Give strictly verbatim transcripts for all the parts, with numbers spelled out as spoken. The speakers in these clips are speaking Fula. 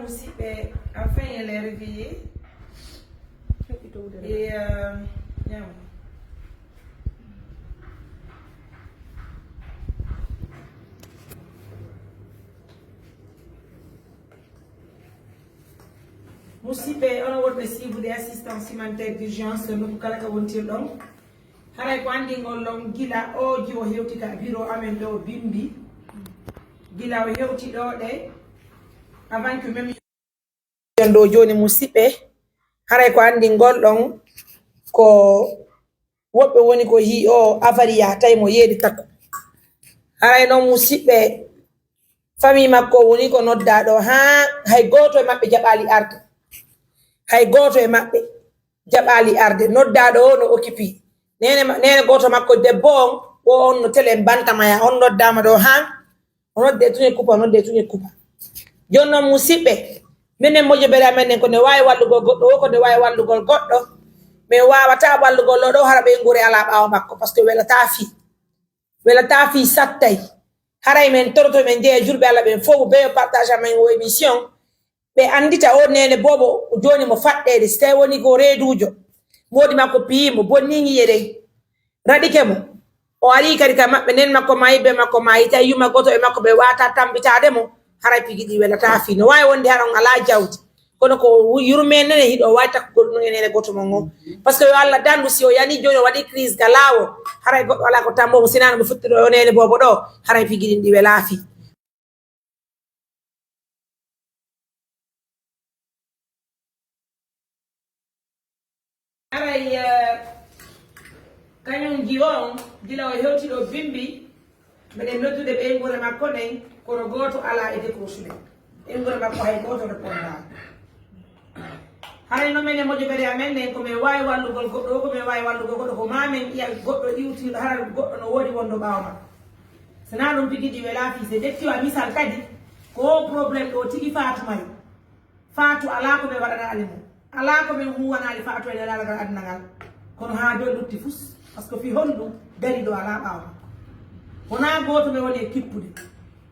Musidɓe, enfin, elle est réveillée. Et, euh, ñaama. Musidɓe, onon wonɓe siibude assistance humanitaire d'urgence to nokku kala ka wontirɗon. Haray ko anndingol ɗon gila o jiwo hewti ka bureau amen ɗo bimbi. Gila o hewti ɗo ɗe, avant que même ɗo jooni, musidɓe, haray ko anndingol ɗon ko woɓɓe woni ko hi o avariya tawi mo yeedi takku. Haray noon, musidɓe, famille makko woni ko noddaa ɗo, haa hay gooto e maɓɓe jaɓaali arde. Hay gooto e maɓɓe jaɓaali arde. Noddaa ɗo o no occupé. Neene ma-, neene gooto makko debbo on, o on no tele bantamaya, on noddaama ɗo haa o nodde tuñe kupa, o nodde tuñe kupa. Jooni noon, musidɓe, minen mojobere amen nen ko ne waawi wallugol goɗɗo o, ko ne waawi wallugol goɗɗo. Mais waawataa wallugol ɗo ɗo hara ɓeynguure alaa ɓaawo makko, parce que welataa fii. Welataa fii sattay. Haray men toroto men jeeya julɓe Alla ɓen fof, ɓe yo partage amen o émission. Ɓe anndita o neene boobo jooni mo faɗɗeede, si tawi woni ko reeduujo. Moodi makko piyii mo, bonni ñiiƴe ɗen. Raɗike mo. O arii kadi ka maɓɓe, neen makko maayi, be makko maayi, tawi yumma gooto e makko ɓe waata tambitaade mo, haray pigi ɗi welataa fii. No waawi wonde hara on alaa jawdi, kono ko yurmee nene hiɗo waawi takkugol ɗum e neene gooto mon on. Parce que yo Alla danndu, si o yanii jooni o waɗii crise ka laawol, haray goɗɗo alaa ko tambo mo, sinaa no ɓe futtiro o neene boobo ɗo, haray pigi ɗin ɗi welaa fii. Haray, eh, kañum jiwo on, gila o hewti ɗo bimbi, meɗen noddude ɓeynguure makko nden, kono gooto alaa e décrochude. Ɓeynguure makko hay gooto répondaa. Haray no menen mojobere amen nden, ko men waawi wallugol goɗɗo o, ko men waawi wallugol goɗɗo, ko maa men ƴiya goɗɗo iwti, hara goɗɗo no woodi wonɗo ɓaawo makko. Sinaa ɗum pigi ɗi welaa fii. Se ƴetti wa misal kadi, ko o problème ɗo tigi Faatu mari. Faatu alaa ko men waɗanaali mo. Alaa ko men huuwanaali Faatu e nder laalagal aduna ngal. Kono haa jooni lutti fus. Parce que fii honɗum dari ɗo alaa ɓaawo makko. Wonaa gooto men woni e kippude.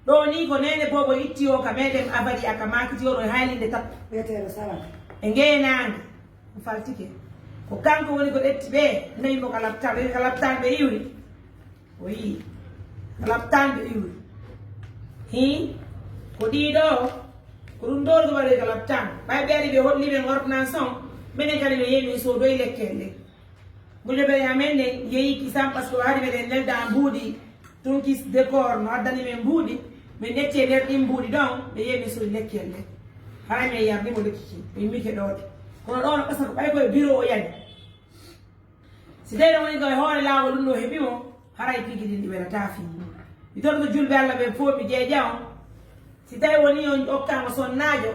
Ɗo nii ko neene boobo itti o ka meɗen abadi aka maakiti o ɗo e haylinde tappo. Ɓeteere sara. E ngeenaande. Ko faltike. Ko kanko woni ko ƴetti ɓe, nawi mo ka laptal, ɓe ka laptal ɓe iwri. O yii. Ka laptal ɓe iwri. Hii. Ko ɗiɗo, ko ɗum ɗo ɗum waɗi ka laptal. Ɓay ɓe ari ɓe holli men ordonnance on, menen kadi men yehi men soodoyi lekkelle. Mbojo ɓe amen nden yehi kisan, parce que hari meɗen nelda mbuuɗi, tun kis décor no addani men mbuuɗi, men ƴetti e nder ɗin mbuuɗi ɗon, ɓe yehi men sodi lekkelle. Haray men yarni mo lekki ki, o immike ɗo de. Kono ɗo no ɓasa ko ɓay koye bureau o yani. Si tawi ɗon woni ko e hoore laawol ɗum ɗo heɓi mo, haray pigi ɗin ɗi welataa fii. Mi toɗoto julɓe Alla ɓen fof, mi jeeja on. Si tawi woni on okkaama sonnaajo,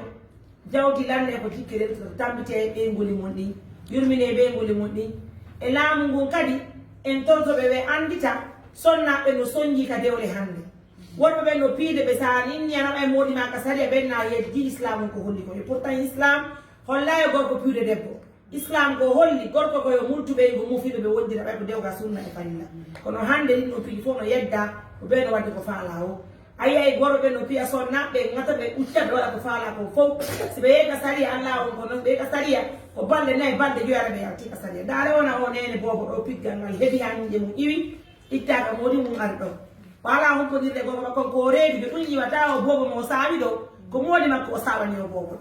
jawdi lannde ko jikke ɗen, tambite e ɓeynguuli mun ɗin, yurmine e ɓeynguuli mun ɗin. E laamu ngun kadi, en toroto ɓe, ɓe anndita sonnaaɓe no sonnji ka dewle hannde. Worɓe ɓen no piide ɓe, sa inni a naɓa e moodi ma ka sariya, ɓen na yeddi Islam on ko holli ko. E pourtant Islam hollaa e gorko piwde debbo. Islam ko holli gorko ko yo muntu ɓeyngu mum, fiɓe ɓe wondira ɓay ko dewgal sunna e farilla. Kono hannde ɗin ɗon piiji fof no yedda, ko ɓe no wadde ko faalaa o. A yiyay worɓe no piya sonna, ɓe ŋata, ɓe ucca, ɓe waɗa ko faalaa ko fof. Si ɓe yehi ka sariya Allah on ko non, ɓe ka sariya ko balɗe nayi, balɗe joyi, ara ɓe yalti ka sariya. Ndaare wona o neene boobo ɗo, piggal ngal heɓi haa ñiiƴe mum iwi, ittaaka moodi mum ari ɗo. Wala humpondirde gorko makko on ko o reedude, ɗum iwata o boobo mo o saawi ɗo, ko moodi makko o saawani o boobo ɗo.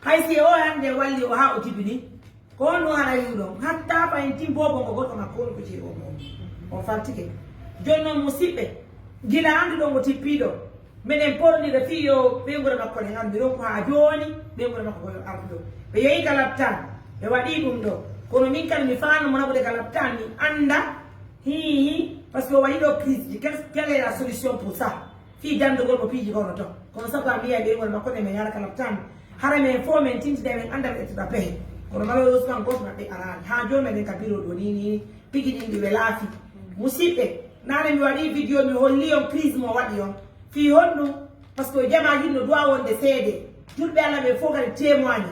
Hay si o hannde walli o haa o jibini, ko on ɗum haɗa wi'uɗon. Hatta fayin tin boobo ngo gorko makko woni ko jeyi o boobo. On faltike. Jooni noon, musidɓe, gila annduɗon o tippiiɗo, meɗen pornira fii yo ɓeynguure makko ɗen anndu ɗon ko haa jooni, ɓeynguure makko ko yo ardu ɗo. Ɓe yehi ka laptaan, ɓe waɗii ɗum ɗo. Kono min kadi mi faano mo naɓude ka laptaan, mi annda, hii, hii, parce que o waɗii ɗo crise ji. Quelle, quelle est la solution pour ça? Fii danndugol mo piiji kono ton. Kono sabu a mbiya ɓeynguure makko ɗen, mi yaara ka laptaan. Hara men fof men tintida, men annda men ƴettuda pehe. Kono malheureusement, gooto maɓɓe araani. Haa jooni meɗen ka bureau ɗo nii, nii, nii. Pigi ɗin ɗi welaa fii. Musidɓe, naane mi waɗii vidéo, mi holli on crise mo waɗi on. Fii honɗum? Parce que jamaaji no duwa wonde seede. Julɓe Allah ɓe fof kadi témoigne.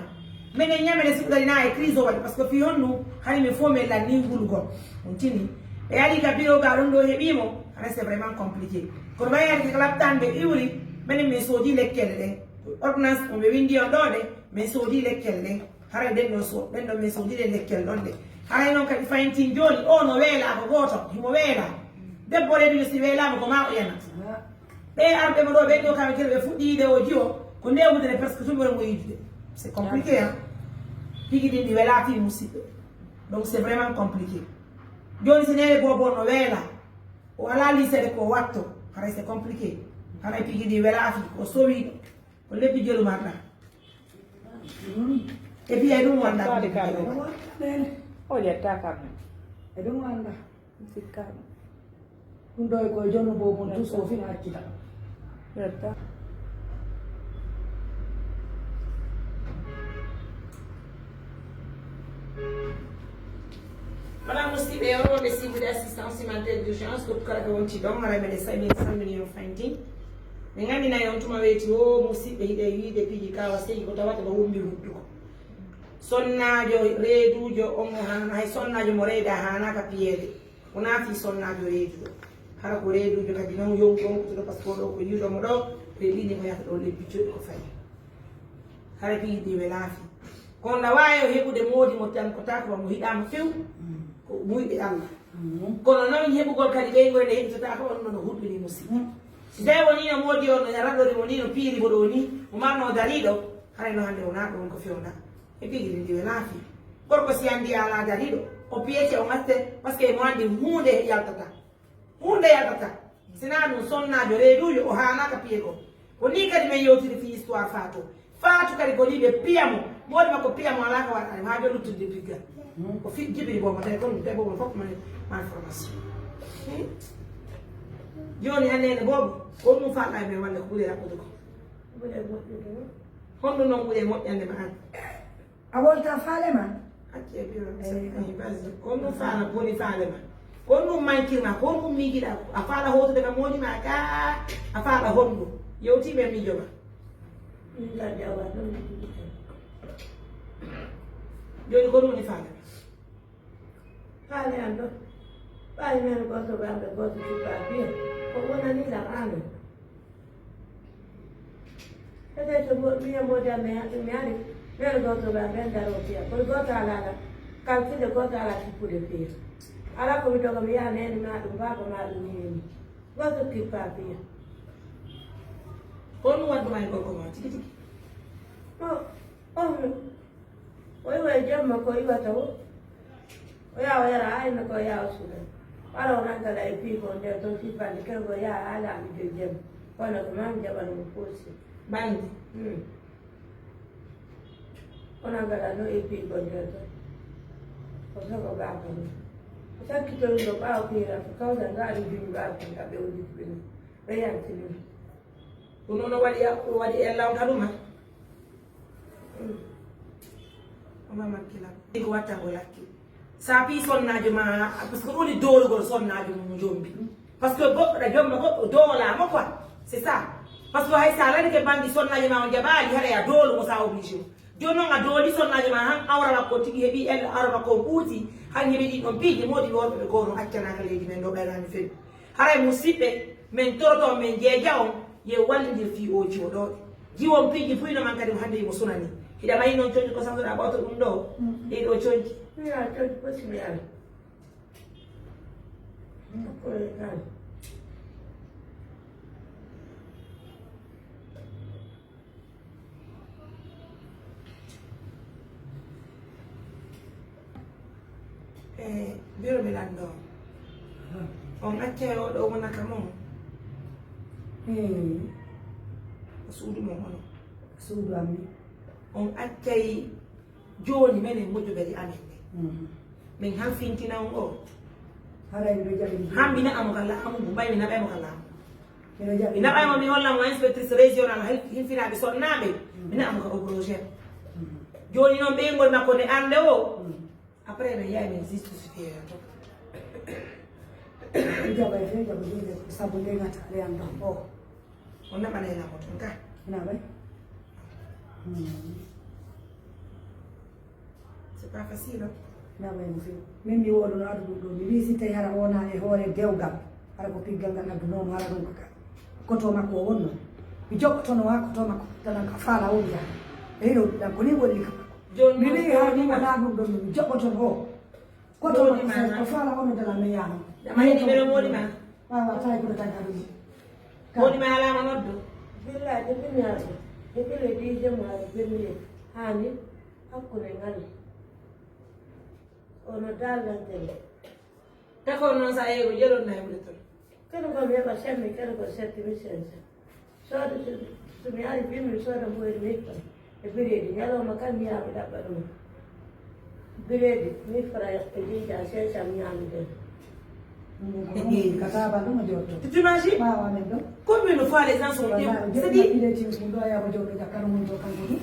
Minen ñamene si ɗarinaa e crise o waɗi. Parce que fii honɗum? Hari men fof men lanni ngulugol. On tini. Ɓe ari ka bureau ga ɗum ɗo heɓii mo. Hara c'est vraiment compliqué. Kono ɓay ari ka laptaan ɓe iwri, menen min soodi lekkele ɗen. Ordonnance mo ɓe windi on ɗo de, min soodi lekkel nde. Haray ɗen ɗon so, ɗen ɗon min soodi ɗen lekkel ɗon de. Haray noon kadi fayin tin jooni, o no weela ko gooto, himo weela. Debbo reedujo si weelaama ko ma o yana. Ɓe arɓe mo ɗo, ɓe ɗo kam kadi ɓe fuɗɗi yiide o jiwo, ko nde wudere presque tun ɓe mo yiidude. C'est compliqué, hein? Tigi ɗin ɗi welaa fii musidɓe. Donc c'est vraiment compliqué. Jooni si neene boobo no weela, o alaa liseede ko watto, haray c'est compliqué. Haray tigi ɗi welaa fii, ko sowiiɗo, ko lebbi jelu marɗa. E fii e ɗum wonda. Faali kaɗo. O ƴetta kam. E ɗum wonda. Sikka. Ɗum ɗo e koye jonno boobo on tous o fina accita. Ƴetta. Voilà, musidɓe, on wonɓe cible de assistance humanitaire d'urgence, ɗo kala ɓe wonti ɗon, haray meɗen sa-, min salmini on fayin tin. Min anndinay on tuma weeti o, musidɓe, hiɗe yiide piiji kawa sey ko tawata ko wumbi hudduko. Sonnaajo reeduujo on o haana, hay sonnaajo mo reeda haanaaka piyeede. Wonaa fii sonnaajo reeduɗo. Hara ko reeduujo kadi non yonki on kutuɗo, par ce que o ɗo ko yiwɗo mo ɗo, reeɗini ko yahata ɗo lebbi joyi ko fayi. Hara piiji ɗi welaa fii. Kono nda waawi o heɓude moodi mo tan ko takuba mo hiɗaama few, ko muyɗe Allah. Kono non heɓugol kadi ɓeyngoy nde heɓitotaako on no no huɗɗini musiɗɗo. Si tawi wonii no moodi on no raɗori wonii no piiri mo ɗo ni, mo marno dariiɗo, haray no hannde wonaa ɗum ko fewnda. E piiji ɗin ɗi welaa fii. Gorko si anndi a alaa dariiɗo, o piyete o ngatte, par ce que mo anndi huunde yaltata. Huunde yaltata. Sinaa ɗum sonnaajo reeduujo o haanaaka piyegol. Ko nii kadi min yewtiri fii histoire Faatu. Faatu kadi ko nii ɓe piya mo. Moodi makko piya mo alaa ko waɗa mo haa ɓe luttude piggal. Ko fi jibiri boobo tawi kon debbo mo fof mani malformation. Hmm? Jooni a neene boobo, ko ɗum faala e men walla ko ɓuri raɓɓude ko? Ɓuri moƴƴude. Honɗum noon ɓuri moƴƴande ma an? A wonta faale ma? Acce biro. Eyi. Basi. Ko ɗum faala boni faale ma. Ko ɗum mankir ma, ko ɗum miijiɗa. A faala hootude ka moodi ma ka, a faala honɗum. Yewti ɓe miijo ma. Min ka jawa ɗum. Jooni ko ɗum woni faale ma? Faale an ɗo. Ɓaawi men gooto ɓe amɓe gooto cukka biya. Ko wonani lam amen. Ete to mbo-, mi yembo de mi haɗi, mi haɗi. Men gooto ɓe amɓe ndaro biya. Kono gooto alaa la. Kalkinde gooto alaa tippude biya. Alaa ko mi doga mi yaha neni ma ɗum baaba ma ɗum nini. Gooto tippa biya. Ko ɗum waɗɗuma e gorko ma tigi tigi? O, o, o iwa e jamma ko iwata o. O yaha o yara ayna ko yaha o suuɗa. Wara o nangala e piiko nder to sippande kewgo yaha haa laaɓi joyi jemma. Kono ko maami jaɓano mo poosi. Bandi. Hmm. O nangala no e piiko nder to. O sogo baaba no. O sakkitori no ɓaawo piira ko kawta ngaari jumi ɓaawo ko ngaɓe o jippi no. Ɓe yaltini. Ɗum noon o waɗi, o waɗi e lawta ɗum, ha? Mm. O mama kila. Ko watta ko lakki. Sa pi sonnaajo ma, parce que ɗum woni doolugol sonnaajo mum jombi. Parce que goɗɗo ɗa jomba goɗɗo doolamo quoi. C'est ça. Parce que hay sa lani ke bandi sonnaajo ma on jaɓaali, haɗa ya doolu mo sa obligé mo. Jooni noon a dooli sonnaajo ma han awra makko tigi heɓi ella awra makko on ɓuuti. Han heɓi ɗin ɗon piiji moodi worɓe ɓe goo no accanaaka leydi men ɗo ɓeyrani fewi. Haray musiɓɓe, min toroto on, min jeeja on, yo wallindir fii oo jiwo ɗoo. Jiwo on piiji buy no man kadi mo hannde himo sunani. Hiɗa mayi noon conci ko sansuɗa ɓawto ɗum ɗoo, ɗee ɗoo conci. Mi yaa conci fof si mi yaa. Ko e kan. E biro mi lanndo on accay oɗo wona ka mon. Hmm. Ko suudu mon ono. Suudu am ni. On accay jooni menen mojobere amen nde. Hmm. Min han fintina on o. Haray mi jaɓi. Han mi naɓamo ka laamu, mbay mi naɓamo ka laamu. Mi naɓayma mi hollamo inspectrice régional hay hinfinaaɓe sonnaaɓe. Mi naɓamo ka obrogel. Jooni noon ɓeyngol makko nde annde o. Après mi yaay min justifié to. Jaɓay fe jaɓa jeyde sabu nde ngata reyam ɗon o. O naɓanay lamo ton ka. Naɓay. C'est pas facile. Naɓay mo few. Min mi woɗono addu ɗum ɗo mi wii si tawi hara wona e hoore dewgal hara ko piggal ngal addunomo hara ɗum ko ka koto makko o wonno. Joɓotono hakko to makko, tana ko faala o wiya. Eno, ɗam ko ni woni ka. Jooni mi noon wi haa ɗum wonaa ɗum ɗon, mi joɓotono o. Ko to makko, ko faala o mi dala mi yaama. Ɗam a yiɗi mi ɗon woni ma. Waawa tawi ko tan ka ɗum. Woni ma alaama noddo. Billahi, de bimi haɗo. De bile di jemo haɗo bimile. Hani, hakkunde ngal. Ono dallantele. D'accord, noon so a yehi ko jeɗon nayi ɓuri toon. Kadi ko mi heɓa semmi, kadi ko setti mi sensa. Sooda so, so mi ari bimmi mi sooda mboyri mi itta. E bireedi, ñalawma kala mi yaha mi ɗaɓɓa ɗum. Bireedi, mi fara e jiija sensa mi ñaami den. Ka taabal ɗum o jotto. Tu t'imagines? Ɓaawa men ɗo. Combien de fois les gens sont venus? C'est dit. Bireedi ɗum ɗo yaha o jotto jakkano mum to kanko ɗum.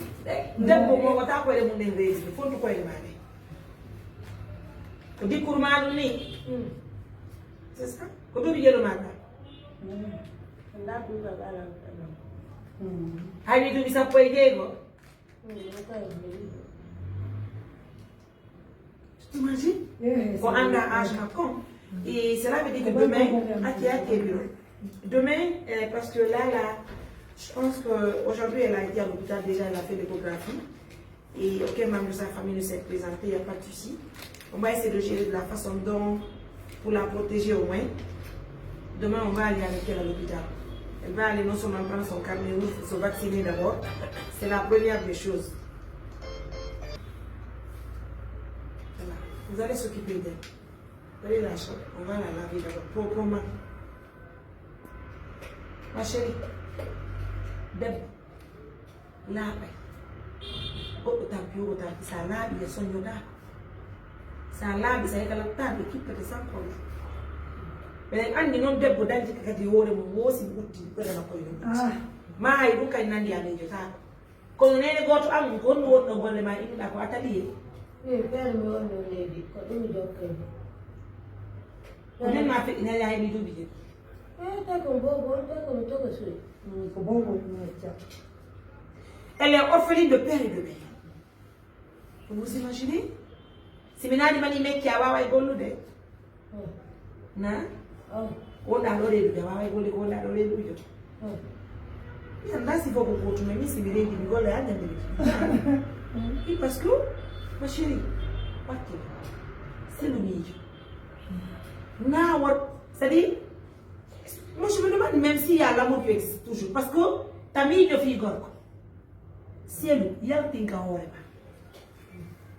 Debbo mo wata koyɗe mum ɗen reedi, fontu koyɗe ma ɗe. Ko dikkuru ma ɗum ni. C'est ça. Ko duuɓi jeɗo ma ɗa? Nda duuɓi ala. Hay mi duuɓi sappo e jeego. T'imagines? Ko annda âge makko. Et cela veut dire que demain, acci acci e bureau. Demain, euh, parce que là, là, je pense qu'aujourd'hui, elle a été à l'hôpital déjà, elle a fait l'échographie. Et aucun membre de sa famille ne s'est présenté, il n'y a pas de souci. On va essayer de gérer de la façon dont, pour la protéger au moins. Demain, on va aller avec elle à l'hôpital. Elle va aller non seulement prendre son carnet rouge pour se vacciner d'abord. C'est la première des choses. Voilà. Vous allez s'occuper d'elle. Prenez la chambre. On va la laver d'abord proprement. Ma chérie, debbo laaɓay. Goɗɗo tampi, o tampi, sa laaɓi a soññoɗa. Sa laaɓi, sa hekala tampi kippete sans problème. Meɗen anndi noon debbo dañde kadi hoore mum woosi, ɓutti ɓerana koye mum. Ma hay ɗum kadi nanndi a miijotaako. Kono neene gooto an, ko honɗum wonno golle ma innuɗa ko atelier? Min feere mi wonno leydi, ko ɗum mi jokkay. Ko nden ma feƴƴinani a heɓi duuɓi jeɗɗi? Eh, tawi ko boobo on, tawi ko mi toga suuɗi. Mm, ko boobo on mi yecca. Elle est orpheline de père et de mère. Vous vous imaginez? Si mi naani mani mecce a waaway gollude. Na? Wonɗa ɗo reedude, a waaway gollude ko wonɗa ɗo reedude. Mi annda si fof ko gootum e min, si mi reedi mi golla yaa ñande mi. Oui, parce que, ma chérie, wakkile. Selu miijo. Na war, c'est-à-dire, moi je me demande même si y a l'amour qui existe toujours. Parce que ta miijo fii gorko. Selu, yaltin ka hoore ma.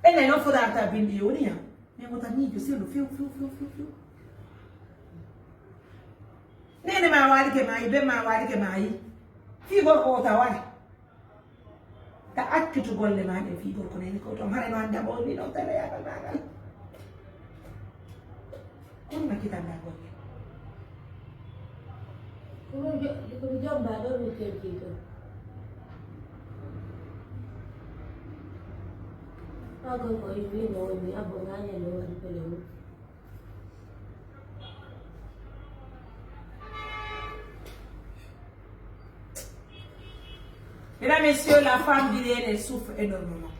Ɓen ay noon fodaata bimbi e woni ya. Mais wota miijo selu few, few, few, few, few. Neene ma waali ke maayi, ben ma waali ke maayi. Fii gorko o ta waali. Ta accutu golle ma ɗen fii gorko neene ko to mare no anda mo ni no tele ya ba magal. Kono ma kitanda golle. Ko mi jo-, ko mi jomba ɗo mi tentii to. Haa gorko o yimmi no woni abbo ngañen no waɗi pele mum. Mesdames, messieurs, la femme guinéenne, elle souffre énormément.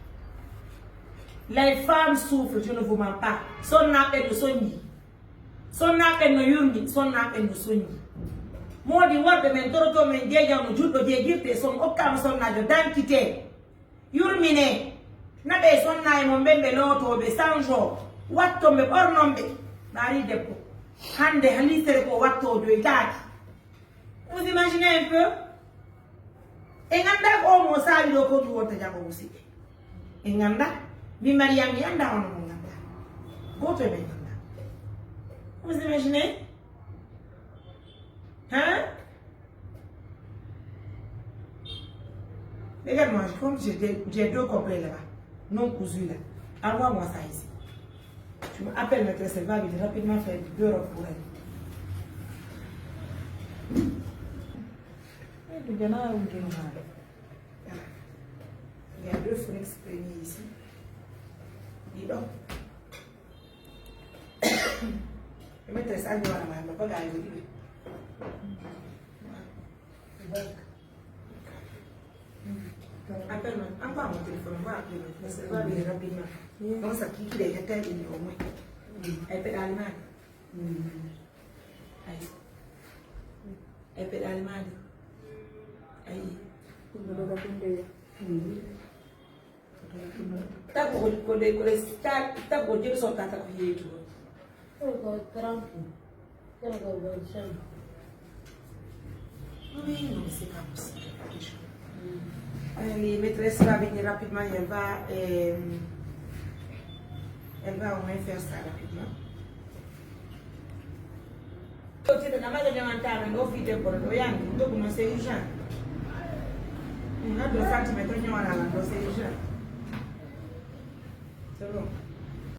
Les femmes souffrent, je ne vous mens pas. Sonnaaɓe no soññi. Sonnaaɓe no yurmi, sonnaaɓe no soññi. Moodi worɓe men toroto men jeejaw no julɗo jeejirte, so on okkaama sonnaajo dankite. Yurmine. Naɓe sonnaaɓe mon ɓen ɓe looto, ɓe sanjo. Watton ɓe, ɓornon ɓe. Ɓaari debbo. Hande halisere ko watto doytaaki. Vous imaginez un peu? En anndaa ko o mo saawi ɗo ko ɗum wonta janngo musidɓe. En anndaa. Min Mariam mi anndaa hono mo nganndaa. Gooto e men anndaa. Vous imaginez? Hein? Regarde-moi, comme j'ai des, j'ai deux complets là-bas. Non cousus là. Envoie-moi ça ici. Tu m'appelles maîtresse, elle va venir rapidement faire deux robes pour elle. Eh, tu viens là, ou tu viens là? Voilà. Il y a deux Phoenix premiers ici. Dis donc. E maîtresse, an wara ma no bagage ɗiɗi. Appelle-moi. Envoie mon téléphone, on va appeler maîtresse. Elle va venir rapidement. Donc, ça qui est en train de au moins. Elle peut aller mal. Ay. E peɗaali maali. E Tago ko de ko de sta tago jiri so tata ko yetu. Ko tranquille. Ko ko bon. Oui, non, c'est pas possible. Allez, maîtresse va venir rapidement, elle va, euh, elle va au moins faire ça rapidement. Tete na maga nyamantara ndo fi debbo ndo yandi ndo kuno c'est urgent. Ina do santi me to nyona la ndo c'est urgent. C'est bon.